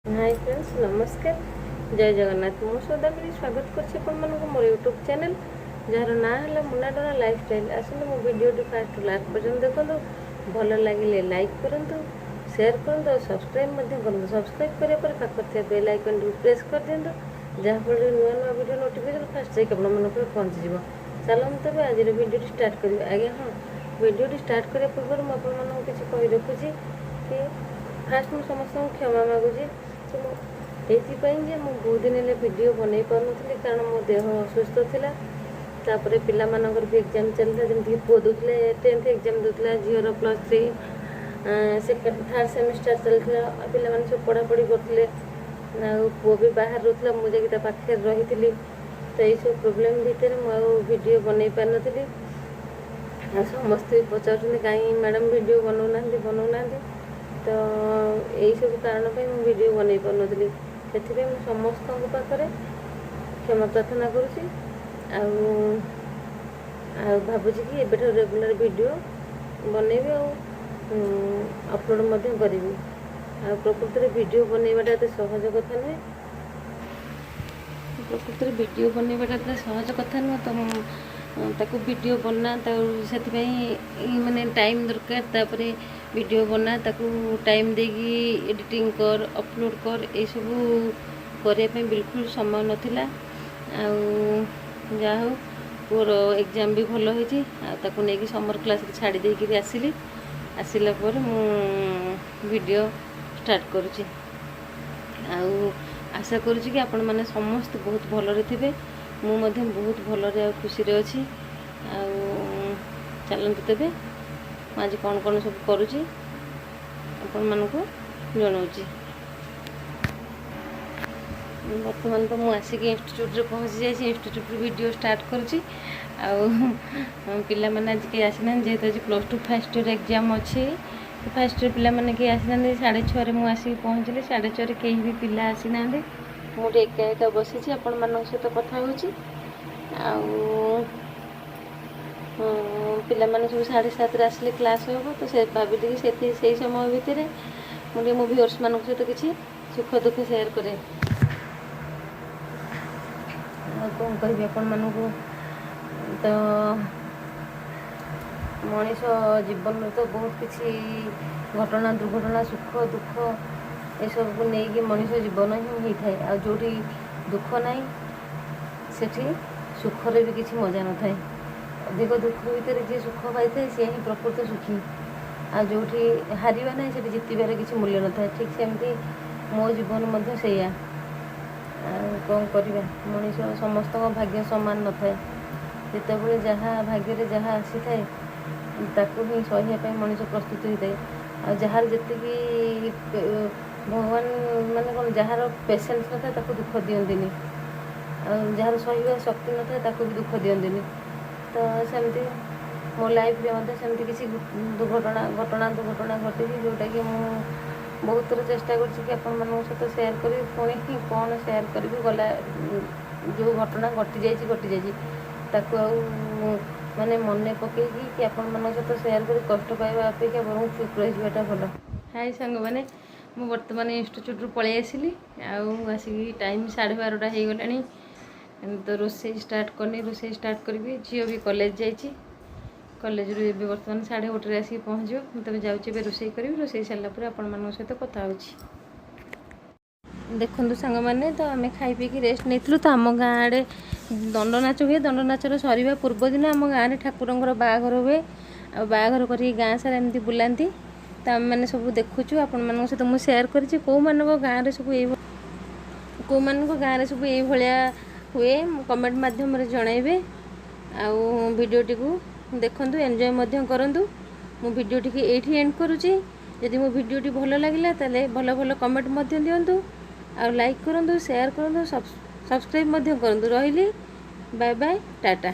High friends, ନମସ୍କାର, ଜୟ ଜଗନ୍ନାଥ। ମୁଁ ସୌଦାମିନୀ ସ୍ୱାଗତ କରୁଛି ଆପଣମାନଙ୍କୁ ମୋର ୟୁଟ୍ୟୁବ୍ ଚ୍ୟାନେଲ୍, ଯାହାର ନାଁ ହେଲା ମୁନାଡୋନା ଲାଇଫଷ୍ଟାଇଲ୍। ଆସନ୍ତୁ, ମୋ ଭିଡ଼ିଓଟି ଫାଷ୍ଟ ଲାଷ୍ଟ ପର୍ଯ୍ୟନ୍ତ ଦେଖନ୍ତୁ। ଭଲ ଲାଗିଲେ ଲାଇକ୍ କରନ୍ତୁ, ସେୟାର କରନ୍ତୁ ଆଉ ସବସ୍କ୍ରାଇବ୍ ମଧ୍ୟ କରନ୍ତୁ। ସବସ୍କ୍ରାଇବ୍ କରିବା ପରେ ପାଖରେ ଥିବା ବେଲ୍ ଆଇକନ୍ଟିକୁ ପ୍ରେସ୍ କରିଦିଅନ୍ତୁ, ଯାହାଫଳରେ ନୂଆ ନୂଆ ଭିଡ଼ିଓ ନୋଟିଫିକେସନ୍ ଫାଷ୍ଟ ଯାଇକି ଆପଣମାନଙ୍କ ପାଖରେ ପହଞ୍ଚିଯିବ। ଚାଲନ୍ତୁ ତେବେ, ଆଜିର ଭିଡ଼ିଓଟି ଷ୍ଟାର୍ଟ କରିବା। ଆଜ୍ଞା ହଁ, ଭିଡ଼ିଓଟି ଷ୍ଟାର୍ଟ କରିବା ପୂର୍ବରୁ ମୁଁ ଆପଣମାନଙ୍କୁ କିଛି କହି ରଖୁଛି କି ଫାଷ୍ଟ ମୁଁ ସମସ୍ତଙ୍କୁ କ୍ଷମା ମାଗୁଛି କି ମୁଁ ଏଇଥିପାଇଁ ଯେ ମୁଁ ବହୁତ ଦିନ ହେଲେ ଭିଡ଼ିଓ ବନେଇ ପାରୁନଥିଲି, କାରଣ ମୋ ଦେହ ଅସୁସ୍ଥ ଥିଲା। ତାପରେ ପିଲାମାନଙ୍କର ବି ଏକ୍ଜାମ୍ ଚାଲିଥିଲା, ଯେମିତିକି ପୁଅ ଦେଉଥିଲେ 10th exam ଦେଉଥିଲା, ଝିଅର +3 ସେକେଣ୍ଡ ଥାର୍ଡ଼ ସେମିଷ୍ଟାର ଚାଲିଥିଲା ଆଉ ପିଲାମାନେ ସବୁ ପଢ଼ାପଢ଼ି କରୁଥିଲେ ଆଉ ପୁଅ ବି ବାହାରେ ରହୁଥିଲା, ମୁଁ ଯାଇକି ତା ପାଖରେ ରହିଥିଲି। ତ ଏଇସବୁ ପ୍ରୋବ୍ଲେମ୍ ଭିତରେ ମୁଁ ଆଉ ଭିଡ଼ିଓ ବନେଇ ପାରିନଥିଲି। ଆଉ ସମସ୍ତେ ବି ପଚାରୁଛନ୍ତି, କାହିଁ ମ୍ୟାଡ଼ାମ୍ ଭିଡ଼ିଓ ବନଉନାହାନ୍ତି, ବନଉନାହାନ୍ତି? ତ ଏଇସବୁ କାରଣ ପାଇଁ ମୁଁ ଭିଡ଼ିଓ ବନେଇ ପାରୁନଥିଲି। ସେଥିପାଇଁ ମୁଁ ସମସ୍ତଙ୍କ ପାଖରେ କ୍ଷମା ପ୍ରାର୍ଥନା କରୁଛି ଆଉ ଆଉ ଭାବୁଛି କି ଏବେଠାରୁ ରେଗୁଲାର ଭିଡ଼ିଓ ବନେଇବି ଆଉ ଅପଲୋଡ଼ ମଧ୍ୟ କରିବି। ଆଉ ପ୍ରକୃତରେ ଭିଡ଼ିଓ ବନେଇବାଟା ଏତେ ସହଜ କଥା ନୁହେଁ। ପ୍ରକୃତରେ ଭିଡ଼ିଓ ବନେଇବାଟା ଏତେ ସହଜ କଥା ନୁହେଁ। ତ ମୁଁ ତାକୁ ଭିଡ଼ିଓ ବନା, ତାକୁ ସେଥିପାଇଁ ମାନେ ଟାଇମ୍ ଦରକାର। ତାପରେ ଭିଡ଼ିଓ ବନା, ତାକୁ ଟାଇମ୍ ଦେଇକି ଏଡ଼ିଟିଂ କର, ଅପଲୋଡ଼ କର, ଏଇସବୁ କରିବା ପାଇଁ ବିଲକୁଲ ସମୟ ନଥିଲା। ଆଉ ଯାହା ହଉ, ପୁଅର ଏକ୍ଜାମ୍ ବି ଭଲ ହେଇଛି ଆଉ ତାକୁ ନେଇକି ସମର କ୍ଲାସ୍ରେ ଛାଡ଼ି ଦେଇକିରି ଆସିଲି। ଆସିଲା ପରେ ମୁଁ ଭିଡ଼ିଓ ଷ୍ଟାର୍ଟ କରୁଛି। ଆଉ ଆଶା କରୁଛି କି ଆପଣମାନେ ସମସ୍ତେ ବହୁତ ଭଲରେ ଥିବେ। ମୁଁ ମଧ୍ୟ ବହୁତ ଭଲରେ ଆଉ ଖୁସିରେ ଅଛି। ଆଉ ଚାଲନ୍ତୁ ତେବେ, ମୁଁ ଆଜି କ'ଣ କ'ଣ ସବୁ କରୁଛି ଆପଣମାନଙ୍କୁ ଜଣାଉଛି। ବର୍ତ୍ତମାନ ତ ମୁଁ ଆସିକି ଇନଷ୍ଟିଚ୍ୟୁଟ୍ରେ ପହଞ୍ଚି ଯାଇଛି। ଇନଷ୍ଟିଚ୍ୟୁଟ୍ରୁ ଭିଡ଼ିଓ ଷ୍ଟାର୍ଟ କରୁଛି। ଆଉ ପିଲାମାନେ ଆଜି କେହି ଆସିନାହାନ୍ତି, ଯେହେତୁ ଆଜି +2 ଫାର୍ଷ୍ଟ ଇୟର୍ ଏକ୍ଜାମ୍ ଅଛି। ଫାର୍ଷ୍ଟ ଇୟର୍ ପିଲାମାନେ କେହି ଆସିନାହାନ୍ତି। 6:30ରେ ମୁଁ ଆସିକି ପହଞ୍ଚିଲି। 6:30ରେ କେହି ବି ପିଲା ଆସିନାହାନ୍ତି। ମୁଁ ଟିକେ ଏକା ଏକା ବସିଛି, ଆପଣମାନଙ୍କ ସହିତ କଥା ହେଉଛି। ଆଉ ପିଲାମାନେ ସବୁ 7:30ରେ ଆସିଲେ କ୍ଲାସ୍ ହେବ। ତ ସେ ଭାବିଲି କି ସେଇ ସମୟ ଭିତରେ ମୁଁ ଟିକେ ମୋ ଭିଉଅର୍ସମାନଙ୍କ ସହିତ କିଛି ସୁଖ ଦୁଃଖ ସେୟାର କରେ। ଆଉ କ'ଣ କହିବି ଆପଣମାନଙ୍କୁ? ତ ମଣିଷ ଜୀବନରେ ତ ବହୁତ କିଛି ଘଟଣା, ଦୁର୍ଘଟଣା, ସୁଖ ଦୁଃଖ ଏସବୁକୁ ନେଇକି ମଣିଷ ଜୀବନ ହିଁ ହେଇଥାଏ। ଆଉ ଯେଉଁଠି ଦୁଃଖ ନାହିଁ, ସେଠି ସୁଖରେ ବି କିଛି ମଜା ନଥାଏ। ଅଧିକ ଦୁଃଖ ଭିତରେ ଯିଏ ସୁଖ ପାଇଥାଏ, ସିଏ ହିଁ ପ୍ରକୃତ ସୁଖୀ। ଆଉ ଯେଉଁଠି ହାରିବା ନାହିଁ, ସେଠି ଜିତିବାର କିଛି ମୂଲ୍ୟ ନଥାଏ। ଠିକ୍ ସେମିତି ମୋ ଜୀବନ ମଧ୍ୟ ସେଇଆ। ଆଉ କ'ଣ କରିବା ମଣିଷ, ସମସ୍ତଙ୍କ ଭାଗ୍ୟ ସମାନ ନଥାଏ। ଯେତେବେଳେ ଯାହା ଭାଗ୍ୟରେ ଯାହା ଆସିଥାଏ, ତାକୁ ହିଁ ସହିବା ପାଇଁ ମଣିଷ ପ୍ରସ୍ତୁତ ହୋଇଥାଏ। ଆଉ ଯାହାର ଯେତିକି ଭଗବାନ ମାନେ କ'ଣ, ଯାହାର ପେସେନ୍ସ ନଥାଏ ତାକୁ ଦୁଃଖ ଦିଅନ୍ତିନି, ଆଉ ଯାହାର ସହିବା ଶକ୍ତି ନଥାଏ ତାକୁ ବି ଦୁଃଖ ଦିଅନ୍ତିନି। ତ ସେମିତି ମୋ ଲାଇଫ୍ରେ ମଧ୍ୟ ସେମିତି କିଛି ଦୁର୍ଘଟଣା, ଘଟଣା, ଦୁର୍ଘଟଣା ଘଟିଛି, ଯେଉଁଟାକି ମୁଁ ବହୁତ ଥର ଚେଷ୍ଟା କରିଛି କି ଆପଣମାନଙ୍କ ସହିତ ସେୟାର କରିବି। ପୁଣି ହିଁ କ'ଣ ସେୟାର କରିବି? ଗଲା ଯେଉଁ ଘଟଣା ଘଟିଯାଇଛି, ଘଟିଯାଇଛି। ତାକୁ ଆଉ ମାନେ ମନେ ପକେଇକି କି ଆପଣମାନଙ୍କ ସହିତ ସେୟାର କରି କଷ୍ଟ ପାଇବା ଅପେକ୍ଷା ବରଂ ଚୁପ୍ ରହିଯିବାଟା ଭଲ। ହାଇ ସାଙ୍ଗମାନେ, ମୁଁ ବର୍ତ୍ତମାନ ଇନଷ୍ଟିଚ୍ୟୁଟ୍ରୁ ପଳେଇ ଆସିଲି। ଆଉ ଆସିକି ଟାଇମ୍ 12:30 ହେଇଗଲାଣି। ତ ରୋଷେଇ ଷ୍ଟାର୍ଟ କରିନି, ରୋଷେଇ ଷ୍ଟାର୍ଟ କରିବି। ଝିଅ ବି କଲେଜ ଯାଇଛି। କଲେଜରୁ ଏବେ ବର୍ତ୍ତମାନ 1:30ରେ ଆସିକି ପହଞ୍ଚିବ। ମୁଁ ତେବେ ଯାଉଛି, ଏବେ ରୋଷେଇ କରିବି। ରୋଷେଇ ସାରିଲା ପରେ ଆପଣମାନଙ୍କ ସହିତ କଥା ହେଉଛି। ଦେଖନ୍ତୁ ସାଙ୍ଗମାନେ, ତ ଆମେ ଖାଇ ପିଇକି ରେଷ୍ଟ ନେଇଥିଲୁ। ତ ଆମ ଗାଁ ଆଡ଼େ ଦଣ୍ଡ ନାଚ ହୁଏ। ଦଣ୍ଡ ନାଚର ସରିବା ପୂର୍ବ ଦିନ ଆମ ଗାଁରେ ଠାକୁରଙ୍କର ବାହାଘର ହୁଏ। ଆଉ ବାହାଘର କରିକି ଗାଁ ସାରା ଏମିତି ବୁଲାନ୍ତି। ତ ଆମେମାନେ ସବୁ ଦେଖୁଛୁ, ଆପଣମାନଙ୍କ ସହିତ ମୁଁ ସେୟାର କରିଛି। କେଉଁମାନଙ୍କ ଗାଁରେ ସବୁ ଏଇଭଳିଆ ହୁଏ, କମେଣ୍ଟ ମାଧ୍ୟମରେ ଜଣାଇବେ। ଆଉ ଭିଡ଼ିଓଟିକୁ ଦେଖନ୍ତୁ, ଏନ୍ଜୟ ମଧ୍ୟ କରନ୍ତୁ। ମୁଁ ଭିଡ଼ିଓଟିକି ଏଇଠି ଏଣ୍ଡ କରୁଛି। ଯଦି ମୋ ଭିଡ଼ିଓଟି ଭଲ ଲାଗିଲା, ତାହେଲେ ଭଲ ଭଲ କମେଣ୍ଟ ମଧ୍ୟ ଦିଅନ୍ତୁ ଆଉ ଲାଇକ୍ କରନ୍ତୁ, ସେୟାର କରନ୍ତୁ, ସବସ୍କ୍ରାଇବ୍ ମଧ୍ୟ କରନ୍ତୁ। ରହିଲି, ବାଏ ବାଏ, ଟାଟା।